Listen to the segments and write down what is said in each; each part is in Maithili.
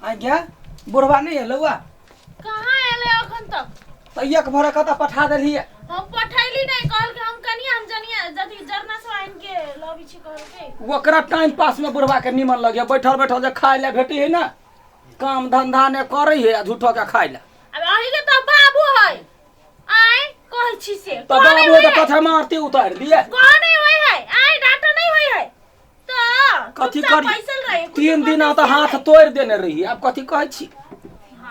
आज्ञा बुढ़वा नहीं एलौ आ कहाँ एलै अखन तक? तऽ एक भरे कतऽ पठा देलियै? हम पठैली नहीं, कहल के हम कनिया हम जनिया जथी जरना सब आनि के लबी छी कहल के। ओकरा टाइम पास में बुढ़वा के निमन लगे, बैठल बैठल जे खाय ले भेटी है ना, काम धंधा ने करे है आ झूठो के खाय ले। अब अहीं के तऽ बाबू है, आय कहै छी से। तऽ कह नहीं बाबू होय तऽ है। कथे मारती उतारि दिए। कह नहीं होय है, आय डांटो नहीं होय है। तऽ कथी चुपचाप करी? बैसल रहे, कुछो 3 दिन करतै तऽ से हाथ नहीं। तोड़ि देने रही, आब कथी कहै छी?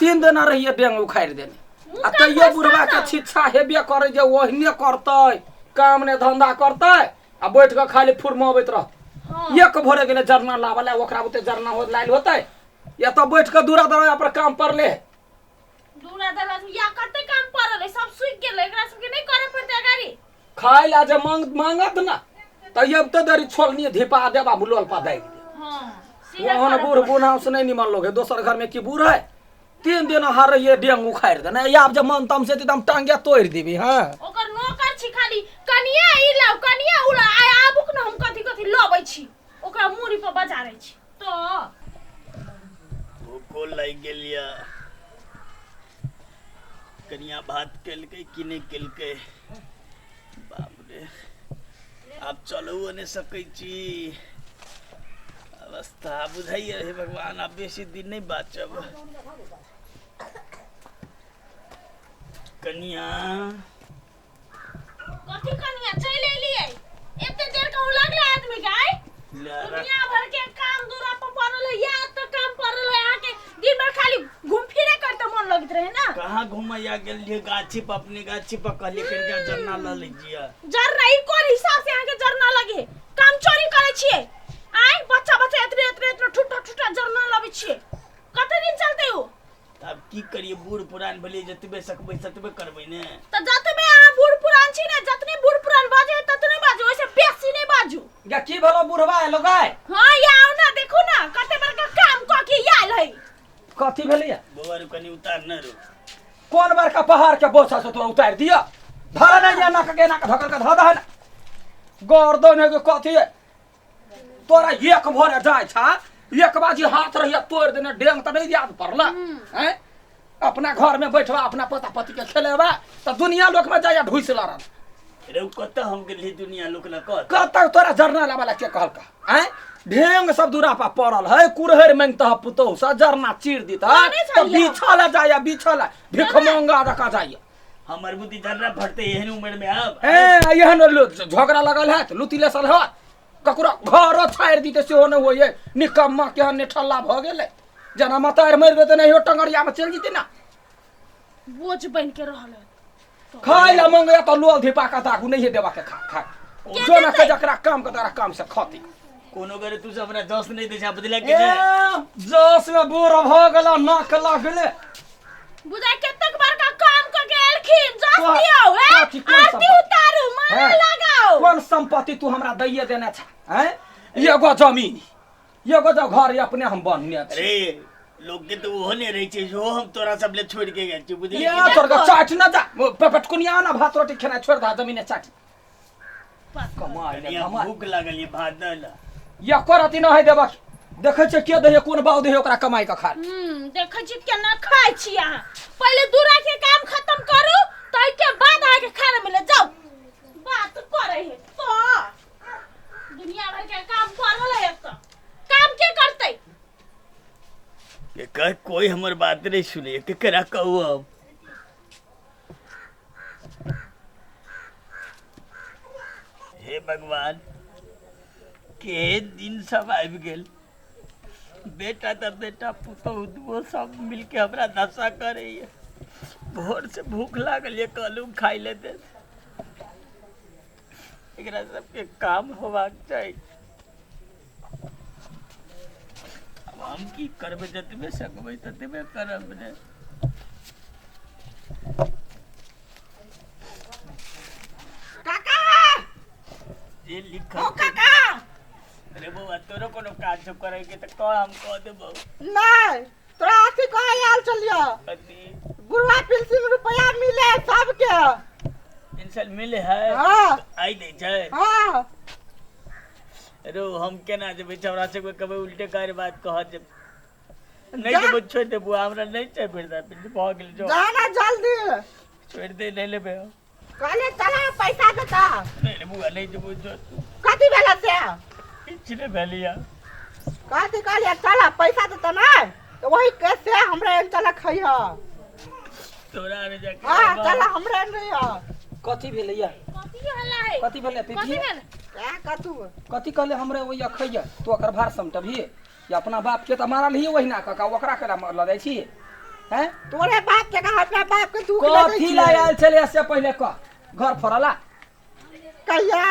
3 दिना रहिए डेंग उखाड़ि देने। मुँह आ कान तैयो घसता बुढ़वा के तऽ। छिच्छा हेबे करे जे ओहने करतै, काम ने धंधा करतै आ बैठ कऽ खाली फुरमबैत रहतै। हाँ। एक भोरे गेलै जरना लाबऽ लए, ओकरा बुते जरना हो लायल होतै, या तऽ बैठ कऽ दूरा दरवाजा पर काम पड़ले है। दूरा दरवाजा या कते काम पड़ल है, सब सूखि गेलै, एकरा सबके नहि करे पड़तै अगाड़ी। खाय ला जे मांग मांगत ना तऽ अब तो देरी छोलनी धिपा देब आ लोल पा दागि देब। हाँ, सीधा ओहन करऽ बूढ़ पड़तै। बुढ़ाउस नहि निमन लोग है, दोसर घर में की बूढ़ है? 3 दिन हार रहिए डेंग उखाड़ि देने, आब जे मन तम से हम टांगे तोड़ि देबी। हाँ ओकर नौकर छी खाली, कनिया ई लाउ कनिया उ लाउ, आइ आबुक ने हम कथी कथी लबै छी, ओकरा मूड़ी पर बजारै छी। तो भूखो लागि गेल यऽ। कनिया भात केलकै कि नहि केलकै? बाप रे, आब चलू नहि सकै छी, अवस्था बुझाइए। हे भगवान, आब बेसी दिन नहि बाँचब। कनिया कथी कनिया चलि एलियै? एते देर कहूँ लगले आदमी के? आइ दुनिया भर के काम दूरा पर पड़ल है, या तो काम पड़ल है अहाँ के, दिन भर खाली घूम फिरे करते मन लगत रहे ना। कहाँ घूमैया गेलियै? गाछी पर, अपने गाछी पर कहलियै कनिका जरना लऽ लीजिए। जरना ई कोन हिसाब से अहाँ के जरना लगे? काम चोरी करे छियै आइ, बच्चा बच्चा एतने एतने एतने ठुट्टा ठुट्टा जरना लबै छियै, कते दिन चलते उ? आब की करिए, बूढ़ पुरान भेलियै, जतबे सकबै ततबे करबै ने। तऽ जतबे अहाँ बूढ़ पुरान छी ने, जतने बूढ़ पुरान बाजै ततने बाजू, ओहिसँ बेसी नहि बाजू। गे की भेलो बुढ़वा एलो गाय? हाँ या आउ ना, देखू ना कते बड़का काम कऽ के आयल है। कथी भेलैया? बौआ रू, कनि उतार न रू। कोन बड़का पहाड़ के बोझ से तोरा उतारि दिया? धर नहीं एना के एना के धकल के धऽ दह ना गर्दन है के कथी है तोरा? एक भोरे जाय छा, एक बाजी हाथ रहिया तोड़ देने, डेंग तऽ नहीं याद पड़ल हैं? अपना घर में बैठबा, अपना पोता पोती के खेलेबा, तऽ दुनिया लोक में जाइया ढुसि लड़ल। रे कतऽ हम गेलियै दुनिया लोक लग? कतऽ कतऽ तोरा जरना लाबऽ ला के कहलका? आँय, ढेंग सब दूरा पर पड़ल है, कुरहरि मांगतह पुतोहु से, जरना चीर दीतह कने तऽ छलियै? बिछऽ ला जाइया, बिछऽ ला भिखमंगा जकाँ जाइया। हमर बुद्धि झर्रा फटते एहन उम्र में आब। ए एहन झगड़ा लगल है, लुती लेसल है, ककरो घरो छाड़ि दीते सेहो नहि होइए। निकम्मा केहन निठल्ला भऽ गेलै, जेना मतारि मरि गेलै तऽ नहियो टंगरियामे चलि जेतै ना। बोझ बन के रहल है। खाय ला मंगया तऽ लोल धिपा कऽ दागू नहीं देबा के, खा खा जो ना के जकरा काम के तकरा काम से खती। कोनो करे तू सब हमरा जस नहीं दे छा बदला के ए जे जस में बूढ़ भऽ गेला, नाक लगले। बुझाय कतेक बड़का काम क के एलखिन, जस दियौ हे। कथी, कोन आरती संपत्ति? उतारू, माला हैं? लगाओ। कोन संपत्ति तू हमरा दैये देने छा? हैं, एगो जमीन, एगो जो घर अपने हम बनने छी। अरे लोग के तो ओहो नहीं रहे छै, जो हम तोरा सब ले छोड़ के गेल छी, बुझली? ये तोर के चाट न जा पेटकुनिया ना, भात रोटी खेनाइ छोड़ दा, जमीने चाट कमाइ ले। कनिया कमाइ भूख लागल ये, भात दऽ ला। या करती न है देबक, देखै छियै के दैये, कोन बाउ दैये ओकरा कमाइ के खा। देखै छी केना खाइ छी अहाँ। पहिले दूरा के काम खत्म करू, ताहिके बाद अहाँके खाना मिले। जाउ, बात करै है तो दुनिया भर के काम पड़ल है, तो काम के करतै? के कोई हमर बात नहीं सुने, केकरा कहू हम? हे भगवान, के दिन सब आबि गेल। बेटा तऽ बेटा, पुतहु दुओ सब मिलके हमरा दशा करैए। भोर से भूख लागल ये, कहलहुँ खाइ ले दे। एकरा सबके काम होबाक चाही। आब हम की करबै? जतबे सकबै ततबे करब ने। काका जे लिखल ओ काका। अरे बौआ, तोरो कोनो काज सब करे के तऽ कह, हम कह देबौ। नहीं, तोरा अथी कहे आयल छलियो। कथी? बुढ़वा पेंशन रुपया मिले सबके। पेंशन मिले है? हाँ। आइ दै छै? हाँ। रो हम केना जेबै? हमरा सबके कभी उल्टे कार्य बात कहत जे नहि देबो, छोड़ि दे बुआ, हमरा नहि चाही वृद्धा पेंशन, भऽ गेल जो। जा ना जल्दी। छोड़ि दे, नहि लेबै हम। कहले चला पैसा देता। नहि रे बुआ, नहि देबो, जो। कथी भेला से? किछु नहि भेलिया। कथी कहलिए चला पैसा देता ना तो वही कैसे हमरा एन चला खइह। तोरा आरे जाके हां चला हमरा एन रहिह। कथी भेलैया? कथी हल्ला है? कथी भेलै कथी पीपी? भेल? क्या कथू? कथी कहले हमरे ओहिया खैया? तू ओकर भार समटबही या अपना बाप के तऽ मारल ही ओहिना कऽ कऽ ओकरा केना लऽ जाइ छी हैं? तोरे बाप के कहा अपना बाप के दुख लगे। कथी लए आयल छलै से पहिले कह, घर फोड़ला कहिया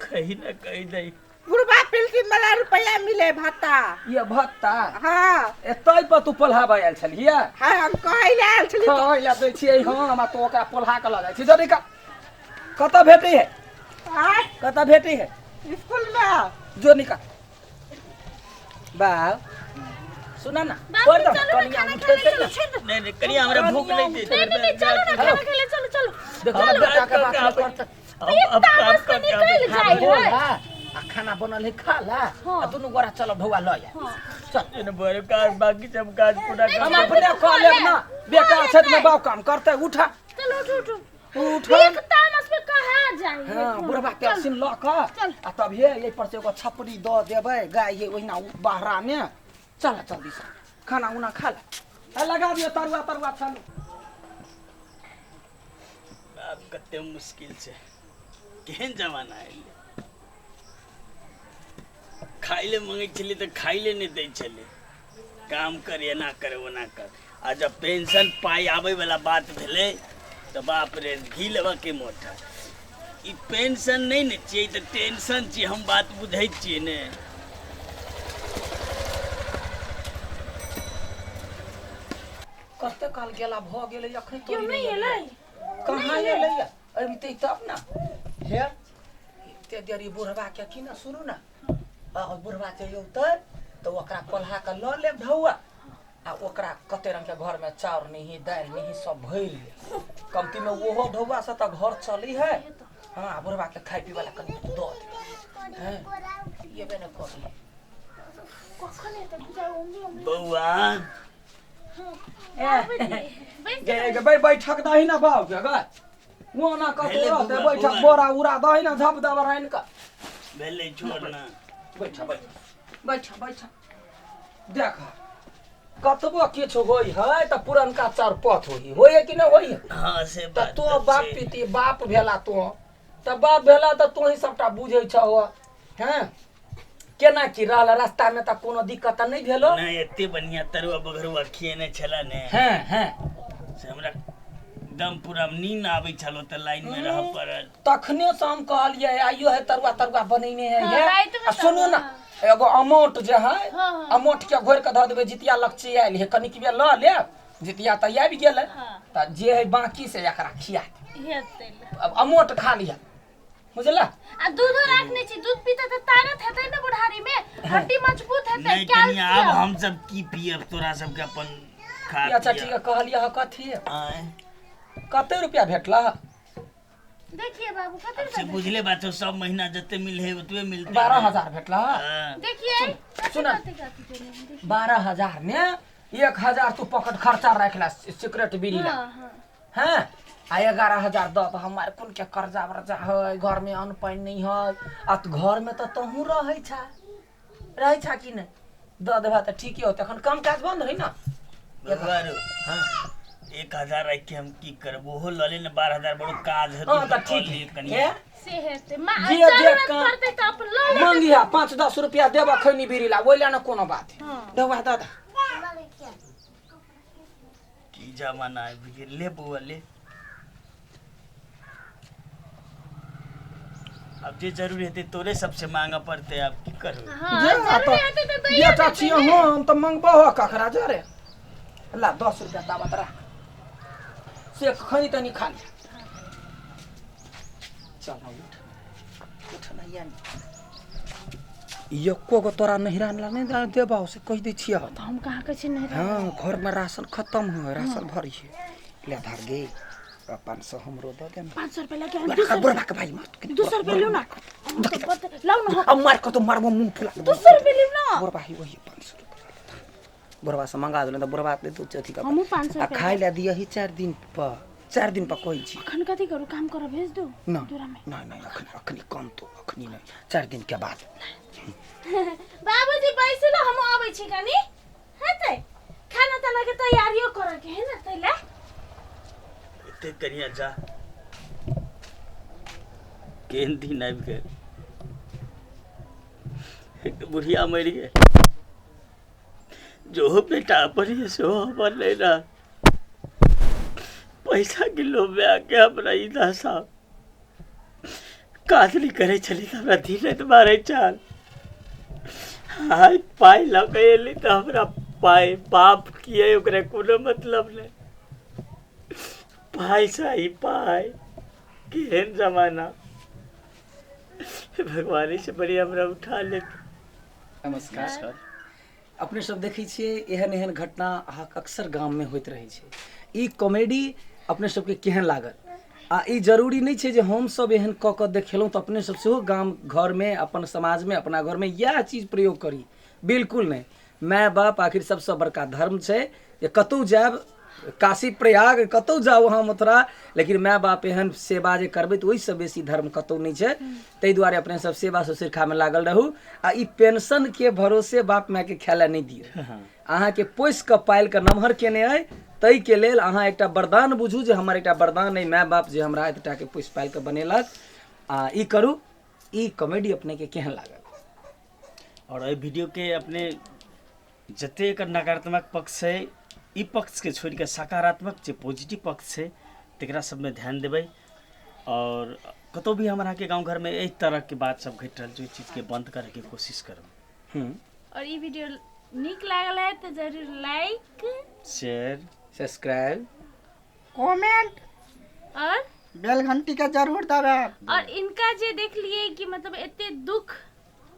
कही ना कही नहीं। बुढ़वा पेंशन वाला रुपया मिले भत्ता। ये भत्ता? हाँ। एतै पर तू पोल्हाबऽ आयल छलियै? हाँ, हम कहै लए आयल छली। कहै लए दै छियै हम, आ तू ओकरा पोल्हा कऽ लऽ जाइ छी। जल्दी कऽ, कतऽ भेटै है? हाँ? कतऽ भेटै है? स्कूल में। जो निकाल। बाब सुना ना, बाप छोड़ दो चलो ना, कनिया खाना उठेतै खाने ना। चलो, छोड़ दो। नहीं नहीं कनिया, हमरा भूख नहीं नहीं नहीं नहीं, चलो ना खाना खाने चलो चलो। देखो हम बेटा के काज बात कऽ नहीं के करते। हम अब काम तामस कऽ से के निकल आबै। जाए बोल है। हा, आ खाना बनल है खा ला। हाँ। आ दुनू गोरा चलो ढौआ लऽ आ। हाँ। चल ने बड़े काज बाकी सब काज पूरा कर। हम अपने कऽ लेब ना, बेटा छथि में बाप काम करते। उठा। चलो उठो उठो। उठ। एक तामस पे कहाँ जाए? हाँ, बुढ़बा पेंसिल लऽ कऽ चल। आ तब हे एहि पर से एगो छपरी दऽ देबै, गाय हे ओहिना बहरा मे। चल जल्दी से खाना उना खा ले, आ लगा दियौ तरुआ तरुआ छानू। आब कते मुश्किल छै, केहन जमाना एलै। खाइ ले मंगै छलियै तऽ खाइ ले नहि दै छलै, काम कर, एना कर, ओना कर। आ जब पेंशन पाइ आबै वाला बात भेलै तऽ बाप रे, घी लेबऽ के मोटा। ई पेंशन नहि ने छियै, ई तऽ टेंशन छियै। हम बात बुझै छियै ने। कते काल गेला भऽ गेलै, अखन क्यों तोरी नहीं एलै? कहाँ एलै? अबितै तब ने। हे एते देरी बुढ़बा के की ने, सुनू ने, आ बुढ़बा के औतै तऽ ओकरा कोल्हा के लऽ लेब ढौआ, आ ओकरा कते रंग के घर में चाउर नहीं, दालि नहीं, सब भरि लेब। कमती में ओहो ढौआ से तऽ घर चली है। हाँ, बुढ़बा के खाय पीबा ला कनि दऽ देब। हैं, एबे ने करी। कखन एतै बुझाइ ओंगी ओंगी। बौआ। बैस। गे गे बैठक दही ना बाबू के गे, ओना कतौ भेलै रहतै। बौआ, बैठक बौआ। बोरा उरा दही ना झप दब रानि कऽ। भेलै, छोड़ ना। बैठ बैठ बैठ बैठ। देख, कतबो किछु होइ है तऽ पुरनका चार पथ होइ होइ है कि नहि होइ है? हाँ से तऽ बात तो तऽ बाप छै। पिती बाप भेला, तो तऽ बाप भेला तऽ तोही सबटा बुझै छहो। हैं, केना की रहल रास्ता में? तऽ कोनो दिक्कत तऽ नहि भेलो? नहि, एते बढ़िया तरुआ बघरुआ खिएने छला ने हैं हैं से हमरा एकदम पूरा नींद आबै छल, ओतऽ लाइन में रहऽ पड़ल। तखने से हम कहलियै, आइयो है तरुआ तरुआ बनेने है। हाँ, ये। रातिमे आ सुनू तरुआ। ना, एगो अमोट जे है, हाँ, हाँ। अमोट के घोरि के धऽ देबै। जितिया लक्षी आयल है, कनिक बेर लऽ लेब। जितिया तऽ आबि गेलै। हाँ। तऽ जे है बाकी से एकरा खिया देब। हेतै। अब अमोट खा लिअ, बुझला? आ दूधो राखने छी, दूध पीते तऽ ताकत हेतै ने, बुढ़ारी में हड्डी मजबूत हेतै। नहि कनिया, आब कैल्शियम। हम सब की पियब? तोरा सबके अपन खा। अच्छा। पियब। ठीक है, कहलियै हँ कथी? आँय? कते रुपया भेटल? देखिए बाबू, कते से रुपया? बुझले बात छौ, सब महीना जते मिले ओतबे मिलते। 12,000 भेटल? हाँ। देखिए सुन। कते कते देने हैं, देखिए। 12,000 में 1,000 तू पकड़ खर्चा राख ला, सिगरेट बीड़ी ला। हाँ हाँ हैं, आ 11,000 दऽ तऽ हमार कोन के कर्जा वर्जा है? घर में अन्न पानि नहीं है, आ तऽ घर में तऽ तहूँ रहै छा, रहै छा कि नहि? दऽ देबह तऽ ठीके होतै। एखन काम काज बंद है ना। बउआ रो, हाँ। 1,000 राखि के हम की करब? ओहो लऽ ले ने, 12,000 बड़ो काज हेतौ। हाँ तऽ कऽ ठीक लिए है। कनिया। हे? से हेतै माँ, जे जे जरूरत काम- पड़तै तऽ अपन लऽ लेतै। मंगिया 5-10 रुपया देबऽ खैनी बीड़ी ला, ओहि ला ने कोनो बात। हाँ। देबा दादा। की जमाना आबि गेल। ले बौआ ले, आब जे जरूरी हेतै तोरे सबसे मांगऽ पड़तै, आब की करू? हाँ, जे जरूरी तऽ हेतै तऽ दैये बेटा देतै छियै ने। हम तऽ मंगबहो ककरा? जा रे, ला 10 रुपया ताबत राख, से खैनी तनी खा लिया। चल उठ उठ ना, या एको गो तोरा नहिरा ला नहि देबौ से कहि दै छियह। तऽ हम कहाँ कहै छी नहि? हाँ, घर में राशन खत्म है, राशन भरी है। ले धर गे, 500 हमरो दऽ दे ना। 500 रुपया लगे। बुढ़ा बुढ़ा के भाई मार। 200 रुपया लियौ ना, हम तऽ लाउ ना। अब मार कतो मारबो, मुंह फुला। 200 रुपया लियौ ना। बुढ़बा ही वही 500 रुपया। बुढ़वा से मंगा देलहुँ तऽ बुढ़वा देतौ अथी कऽ हमहूँ 500 आ रुपया खाय लए दियही 4 दिन पर, 4 दिन पर कहै छी। अखन कथी करू? काम करऽ भेज दू? नहि। दूरा में। नहि नहि, अखन अखनी कम तो अखनी नहि, 4 दिन के बाद। बाबूजी, बैसू ने, हम अबै छी कनि। हेतै खाना ताना के तैयारियो करऽ के है ने, तै लए। एते कनिया जा, केहन दिन आबि गेल। एक बुढ़िया मरि गेल, जो बेटा अपन है सेहो हमर नहि रह। पैसा के लोभ में आके हमरा ई दशा। काज नहि करै छली तऽ हमरा दिन राति मारै छल। आइ पाइ लऽ के एली तऽ हमरा पाइ बाप किए ओकरा कोनो मतलब नहि। पाइ चाही पाइ। केहन जमाना! भगवान से बढ़िया हमरा उठा लेत। नमस्कार। अपने सब देखै छियै, एहन एहन घटना अहाँके अक्सर गाममे होइत रहै छै। ई कॉमेडी अपने सबके केहन लागल? आ ई जरूरी नहि छै जे हमसब एहन कऽ कऽ देखेलहुँ तऽ अपने सब सेहो गाम घरमे, अपन समाजमे, अपना घरमे इएह चीज प्रयोग करी, बिल्कुल नहि। माय बाप आखिर सबसँ बड़का धर्म छै जे कतहु जायब, काशी, प्रयाग, कतहु जाउ अहाँ, मथुरा, लेकिन माय बाप एहन सेवा जे करबै तऽ ओहिसँ बेसी धर्म कतहु नहि छै। ताहि दुआरे अपने सब सेवा ससुरखामे लागल रहू आ ई पेंशनके भरोसे बाप मायके खाय लए नहि दियौ। अहाँके पोसि कऽ पालि कऽ नमहर केने अइ, ताहिके लेल अहाँ एकटा वरदान बुझू जे हमर एकटा वरदान अइ माय बाप, जे हमरा एतेटाके पोसि पालि कऽ बनेलक। आ ई करू। ई कॉमेडी अपनेके केहन लागल? आओर एहि वीडियोके अपने जते एकर नकारात्मक पक्ष छै, ई पक्षके छोड़ि कऽ सकारात्मक जे पॉजिटिव पक्ष छै, तकरा सबमे ध्यान देबै। आओर कतहु भी हमर अहाँके गाँव घरमे एहि तरहके बात सब घटि रहल छै, ओहि चीजके बन्द करैके कोशिश करबै। और ई वीडियो नीक लागल है तऽ जरूर लाइक, शेयर, सब्सक्राइब, कमेंट और बेल घंटी के जरूर दबाएब। और इनका जे देखलिए कि मतलब एते दुख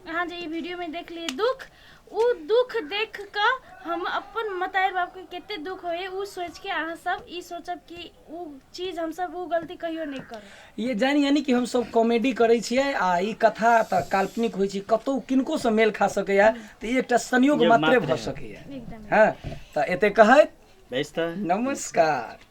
अहाँ जे ई वीडियो में देखलिए दुख, उ दुख देख कऽ हम अपन मतारि बापके कते दुख होइए, उ सोचि के अहाँ सब ई सोचब कि उ चीज हमसब उ गलती कहियो नहि करब। ये जानि यानी कि हमसब कॉमेडी करै छियै आ ई कथा तऽ काल्पनिक होइ छै, कतहु किनको से मेल खा सकैए, तऽ ई एकटा संयोग योग मात्रे मात्र भऽ है। सकैए। एकदम। हँ, तऽ एते कहैत बेस तऽ नमस्कार।